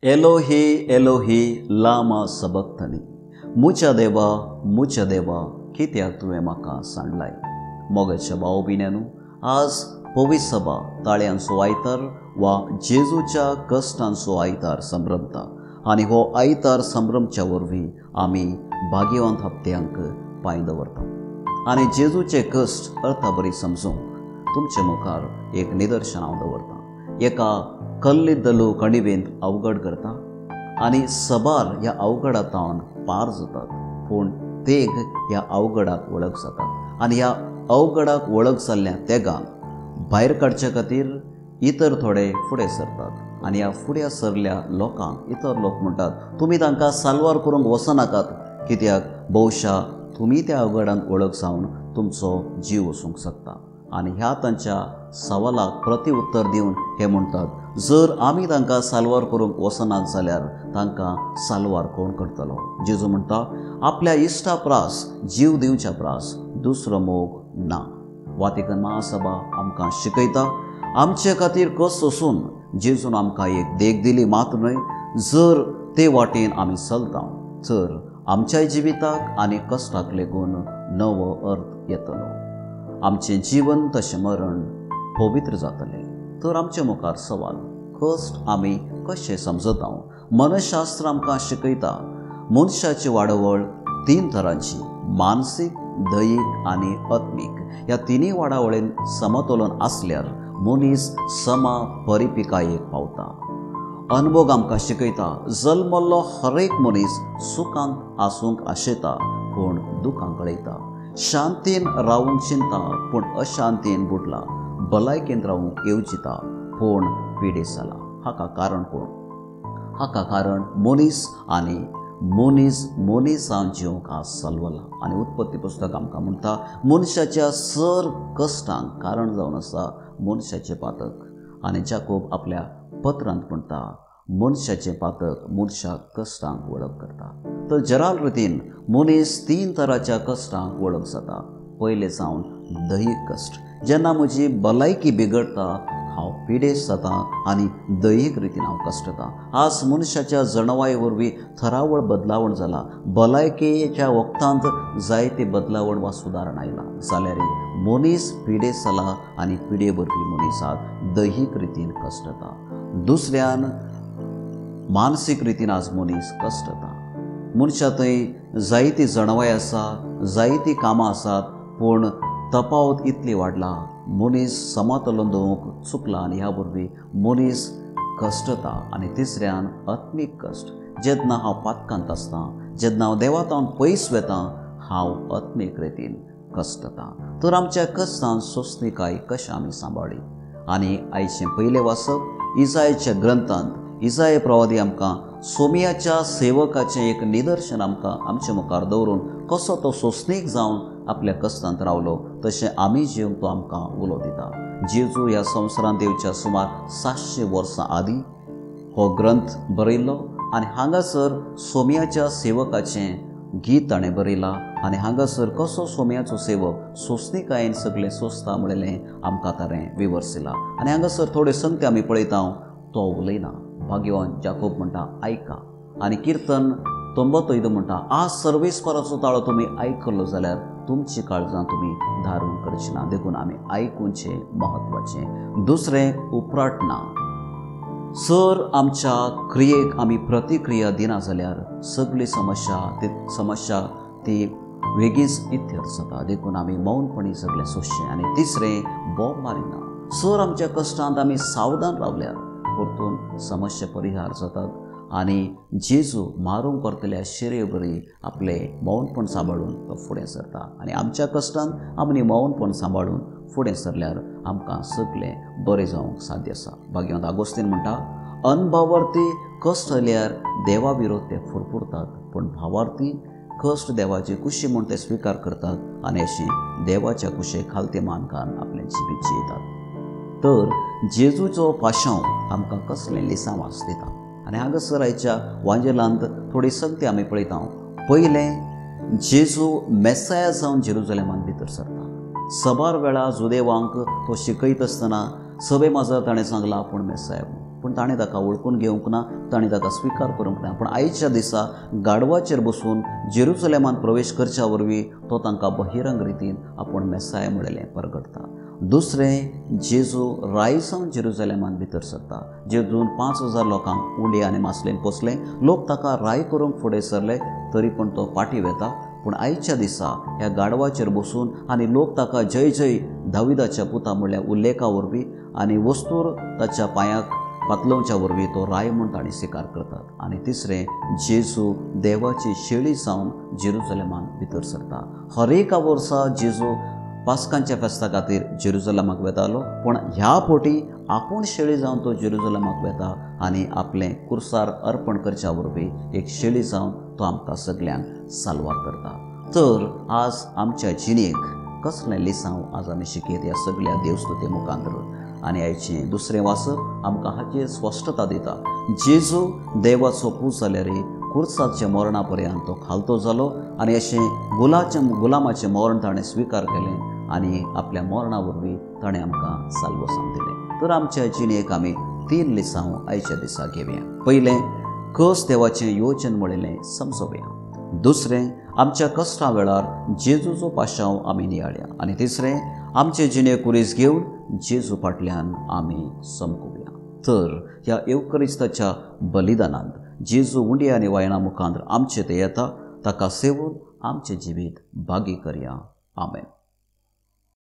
एलोही एलोही lama सबक्तनी, मुच्या देवा मुच्या देवा कित्याक तुवें म्हाका सांडलाय. मोगाच्या भाव भयण्यांनो, आज पवित्र सभा ताळ्यांचो आयतार वा जेजूच्या कश्टांचो आयतार संभ्रमता आनी हो आयतार संभ्रमच्या वरवीं आमी भाग्यवंत हप्त्यांक पांय दवरता आनी जेजूचे कश्ट अर्थाबरी समजूंक तुमचे मुखार एक निदर्शन हांव दवरता. एका कल्ली दलू कणिवेंत अवघड करता आनी सबार ह्या अवघडांत पार जातात, पूण तेग ह्या अवघडाक वळख जातात आनी ह्या अवघडाक वळख जाल्ल्या तेगांक भायर काडचे खातीर इतर थोडे फुडें सरतात आनी ह्या फुडें सरल्या लोकांक इतर लोक म्हणटात, तुमी तांकां साल्वार करूंक वचनाकात, कित्याक बहुशा तुमी त्या अवघडांत वळख जावन तुमचो जीव वचूंक शकता. आनी ह्या तांच्या सवालाक प्रतिउत्तर दिवन हे म्हणटात, जर आमी तांकां साल्वार करूंक वचनात जाल्यार तांकां साल्वार कोण करतलो? जेजू म्हणटा, आपल्या इश्टा प्रास जीव दिवच्या प्रास दुसरो मोग ना. वातिकन महासभा आमकां शिकयता, आमचे खातीर कस सोसून जेजून आमकां एक देख दिली मात्र न्हय, जर ते वाटेन आमी चलता तर आमच्याय जिविताक आनी कश्टाक लेगून नवो अर्थ येतलो, आमचें जीवन तशें मरण पवित्र जातलें. तर आमचे मुखार सवाल, कश्ट आमी कशें समजता? मनशास्त्र आमकां शिकयता, मनशाची वाडावळ तीन तरांची, मानसीक, दैहीक आनी आत्मीक. ह्या तिनूय वाडावळीन समतोलन आसल्यार मनीस समा परिपिकायेक पावता. अनभोग आमकां शिकयता, जल्मल्लो हरेक मनीस सुखांत आसूंक आशेता पूण दुखां कळयता, शांतीन रावूंक चिंता पूण अशांतीन बुडला, भलायकेन रावूंक येवजिता पूण पिडेस्त जाला. हाका कारण कोण? हाका कारण मनीस आनी मनीस मनीसान जिवंक आज सलवला. आनी उत्पत्ती पुस्तक आमकां म्हणटा, मनशाच्या सर कश्टांक कारण जावन आसा मनशाचें पातक. आनी जाकोब आपल्या पत्रांत म्हणटा, मनशाचें पातक मनशाक कश्टांक वळख करता. तर जराल रितीन मनीस तीन तराच्या कश्टांक वळख जाता. पयलें जावन दैहीक कश्ट, जेन्ना म्हजी भलायकी बिगडटा हांव पिडेस्त जाता आनी दैहीक रितीन हांव कश्टता. आज मनशाच्या जणवाये वरवीं थरावळ बदलावण जाला, भलायकेच्या वखदांत जायते बदलावण वा सुदारण आयलां, जाल्यार मनीस पिडेस्त जाला आनी पिडे वरवीं मनीसाक दैहीक रितीन कश्टता. दुसऱ्यान मानसीक रितीन आज मनीस कश्टता. मनशा थंय जायती जणवाय आसा, जायतीं कामां आसात, पूण तपावत इतली वाडला, मनीस समतोलन दवरूंक चुकला आनी ह्या वरवीं मनीस कश्टता. आनी तिसऱ्यान आत्मीक कश्ट, जेन्ना हांव पातकांत आसता, जेन्ना हांव देवातावन पयस वेता, हांव आत्मीक रितीन कश्टता. तर आमच्या कश्टान सोंसणीकाय कशें आमी सांबाळ्ळी? आनी आयचें पयलें वाचप इजायाच्या ग्रंथांत इजाय प्रवादी आमकां सोमियाच्या सेवकाचें एक निदर्शन आमकां आमचे मुखार दवरून कसो तो सोंसणीक जावन आपल्या कश्टांत रावलो तशें आमी जिवंक तो आमकां उलो दिता. जेजू ह्या संवसारांत येवच्या सुमार 700 वर्सां आदीं हो ग्रंथ बरयल्लो आनी हांगासर सोमियाच्या सेवकाचें गीत ताणें बरयलां आनी हांगासर कसो सोम्याचो सेवक सोंसणीकायेन सगळें सोंसता म्हणलें आमकां ताणें विवर्सिलां. आनी हांगासर थोड्यो संगती आमी पळयता, तो उलयना. भाग्यवान जाकोब म्हणटा, आयका. आनी किर्तन 95 म्हणटा, आज सर्वेस्पराचो ताळो तुमी आयकलो जाल्यार तुमची काळजां तुमी धारून करची ना. देखून आमी आयकुचें म्हत्वाचें. दुसरें, उपराटना. जर आमच्या क्रियेक आमी प्रतिक्रिया दिना जाल्यार सगळी समस्या ती वेगीच इत्यर्थ जाता. देखून आमी मौनपणी सगळें सोंसचें. आनी तिसरें, बोब मारिना. जर आमच्या कश्टांत आमी सावधान रावल्यार परतून समस्या परिहार जातात आनी जेजू मारूंक परतल्या शिरे बरी आपलें मौनपण सांबाळून तो फुडें सरता. आनी आमच्या कश्टांत आमी मौनपण सांबाळून फुडें सरल्यार आमकां सगळें बरें जावंक साध्य आसा. भाग्यवंत आगोस्तीन म्हणटा, अनभावार्थी कश्ट आयल्यार देवा विरोध ते फुरफुरतात, पूण भावार्थी कश्ट देवाची कुशी म्हूण ते स्विकार करतात आनी अशें देवाच्या कुशेक खालते मान घालून आपलें जिवीत जियेतात. तर जेजूचो पाशांव आमकां कसलें लिसांवास दिता? आनी हांगासर आयच्या वांजेलांत थोडी संगती आमी पळयता. पयलें, जेजू मेसाया जावन जेरुजलेमांत भितर सरता. सबार वेळा जुदेवांक तो शिकयत आसतना सभे माजार ताणें सांगलां आपूण मेसाया. पूण ताणें ताका वळखून घेवंक ना, ताणें ताका स्विकार करूंक ना. पूण आयच्या दिसा गाडवाचेर बसून जेरुसलेमान प्रवेश करच्या वरवीं तो तांकां बहिरंग रितीन आपूण मेसाय म्हणलें परगटता. दुसरें, जेजू राय जावन जेरुसलेमान भितर सरता. जेजून 5000 लोकांक उंडे आनी मासलेन पोसले. लोक ताका राय करूंक फुडें सरले तरी पण तो फाटीं वेता. पूण आयच्या दिसा ह्या गाडवाचेर बसून आनी लोक ताका जय जय दाविदाच्या पुता म्हणल्या उल्लेखा वरवीं आनी वस्तूर ताच्या पांयाक पातलोवच्या वरवीं तो राय म्हूण ताणें स्विकार करतात. आनी तिसरें, जेजू देवाची शेळी जावन जेरुसलेमान भितर सरता. हर एका वर्सा जेजू पास्कांच्या फेस्ता खातीर जेरुसलेमाक वेतालो, पूण ह्या पोटी आपूण शेळी जावन तो जेरुसलेमाक वेता आनी आपलें कुर्सार अर्पण करच्या वरवीं एक शेळी जावन तो आमकां सगल्यांक साल्वार करता. तर आज आमच्या जिणेक कसलें लिसांव आज आमी शिकयत ह्या सगल्या देवस्तुते मुखांतर. आनी आयचें दुसरें वाचप आमकां हाचेर स्पश्टता दिता. जेजू देवाचो पूत जाल्यार कुर्साच्या मरणा पर्यंत तो खालतो जालो आनी अशें गुलामाचें मरण ताणें स्विकार केलें आनी आपल्या मरणा वरवीं ताणें आमकां साल्वसांव दिलें. तर आमच्या जिणेक आमी 3 लिसांव आयच्या दिसा घेवया. पयलें, कस देवाचें योजन म्हणिल्लें समजोवया. दुसरें, आमच्या कश्टां वेळार जेजूचो पाशांव आमी नियाळया. आनी तिसरें, आमचे जिणे कुरीस घेवन जेजू फाटल्यान आमी समकुवया. तर ह्या येवकरिस्ताच्या बलिदानांत जेजू उंडी आनी वायना मुखांत आमचे ते येता, ताका सेवून आमचें जिवीत भागी करया. आमेन.